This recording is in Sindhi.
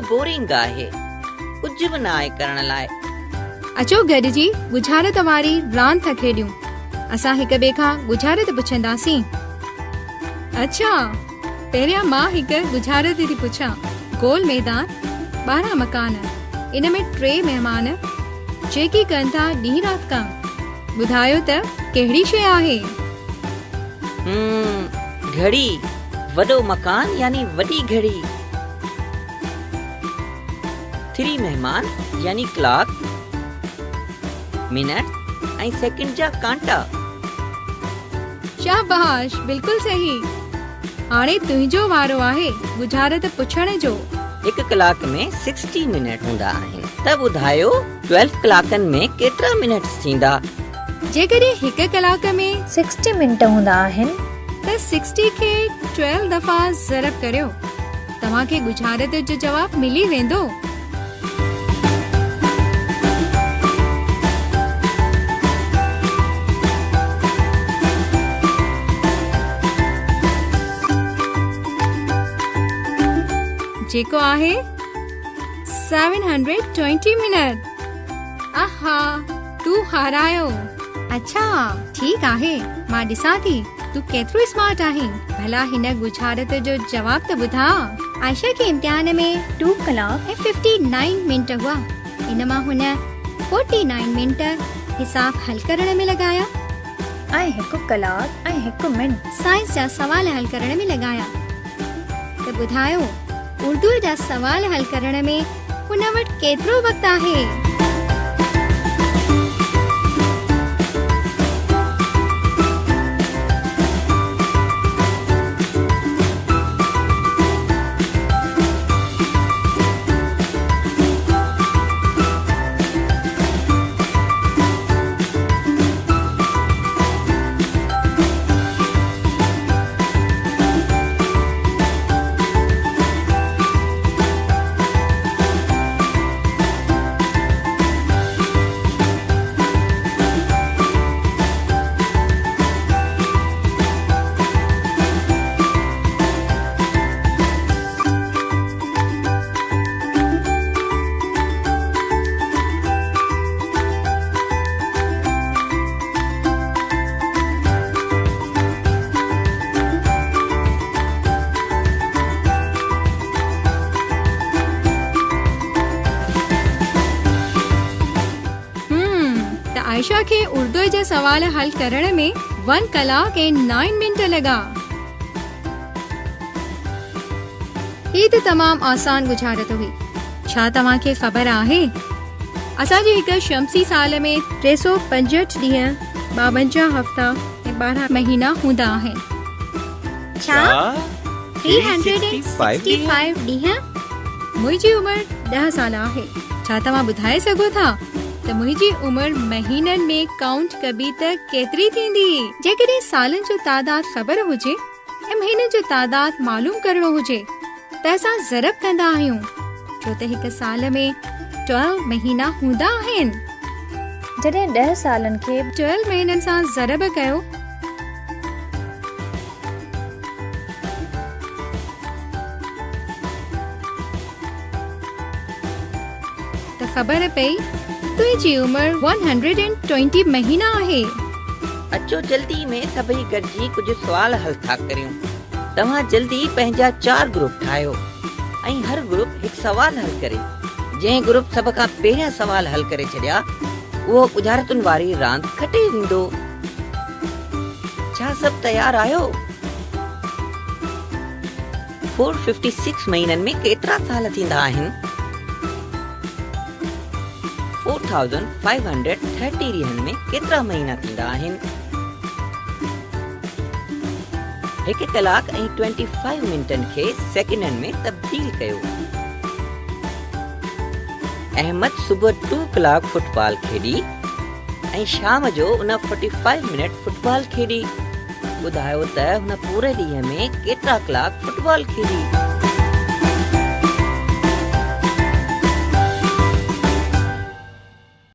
بورنگ آهي. ڪجهه به نه آهي ڪرڻ لاء. اچو گڏجي ڳجهارت واري راند ٿا کيڏيون. اسان هڪ ٻئي کان ڳجهارت پڇنداسين. اڇا، پهريان مان هڪ ڳجهارت ٿي پڇان. گول ميدان، 12 مڪان، ان ۾ ٽي مهمان، جيڪي ڪن ٿا ڏينهن رات ڪم. ٻڌايو ته ڪهڙي شيء آهي؟ هم، گهڙي، وڏو مڪان يعني وڏي گهڙي. ٿري مهمان يعني ڪلاڪ، منٽ ۽ سيڪنڊ جا ڪانٽا. شاباش، بلڪل صحيح. هاڻي تنهنجو وارو آهي ڳجهارت پڇڻ جو. هڪ ڪلاڪ ۾ سڪسٽي منٽ هوندا آهن ته ٻڌايو ٽويلف ڪلاڪن ۾ ڪيترا منٽس ٿيندا؟ جيڪڏهن هڪ ڪلاڪ ۾. سڪسٽي منٽ هوندا آهن. ته سڪسٽي کي ٽويلف دفعا ضرب ڪريو. توهان کي ڳجهارت جو جواب ملي ويندو. جيڪو آهي 720 منٽ. آها تون هارايو. اڇا ٺيڪ آهي مان ڏسان ٿي تون ڪيترو اسمارٽ آهين. ڀلا هن ڳجهارت جو جواب ته ٻڌاء. عائشه کي امتحان ۾ ٽو ڪلاڪ ۽ ففٽي نائين منٽ هئا. ان مان هن فورٽي نائين منٽ حساب حل ڪرڻ ۾ لڳايا. ۽ هڪ ڪلاڪ ۽ هڪ منٽ. سائنس جا سوال حل ڪرڻ ۾ لڳايا. ته ٻڌايو اردوء جا سوال حل ڪرڻ ۾ هن وٽ ڪيترو وقت آهي؟ ته عائشه کي اردوء جا سوال حل ڪرڻ ۾ ون ڪلاڪ ۽ نائن منٽ لڳا. هي ته تمام آسان ڳجهارت هئي. ڇا توهان کي خبر آهي؟ اسان جي هڪ شمسي سال ۾ 365 ڏينهن، 52 هفتا ۽ 12 مهينا هوندا آهن. ڇا 365 ڏينهن؟ منهنجي عمر 10 سال آهي. ڇا توهان ٻڌائي سگهو ٿا ته منهنجي عمر مهينن ۾ ڪائونٽ ڪبي ته ڪيتري ٿيندي؟ جيڪڏهن سالن جو تعداد خبر هجي ۽ مهينن جو تعداد معلوم ڪرڻو هجي ته اسان ضرب ڪندا آهيون، ڇو ته هڪ سال ۾ 12 مهينا هوندا آهن. جڏهن 10 سالن کي. 12 مهينن سان ضرب ڪيو. ته خبر پئي تنهنجي عمر 120 مهينا آهي. اچو جلدي ۾ سڀئي گڏجي ڪجهه سوال حل ٿا ڪريون. توهان جلدي پنهنجا چار گروپ ٺاهيو ۽ هر گروپ هڪ سوال حل ڪري. جنهن گروپ سڀ کان پهريان سوال حل ڪري ڇڏيا اهو ڳجهارتن واري راند کٽي ويندو. ڇا سڀ تيار آهيو؟ 456 مهينن ۾ ڪيترا سال ٿيندا آهن؟ 4530 ڏينهن ۾ ڪيترا مهينا ٿيندا آهن؟ هڪ ڪلاڪ ۽ 25 منٽن کي سيڪنڊن ۾ تبديل ڪيو. احمد صبح 2 ڪلاڪ فٽبال کيڏي ۽ شام جو ان 45 منٽ فٽبال کيڏي. ٻڌايو ته هن پوري ڏينهن ۾ ڪيترا ڪلاڪ فٽبال کيڏي؟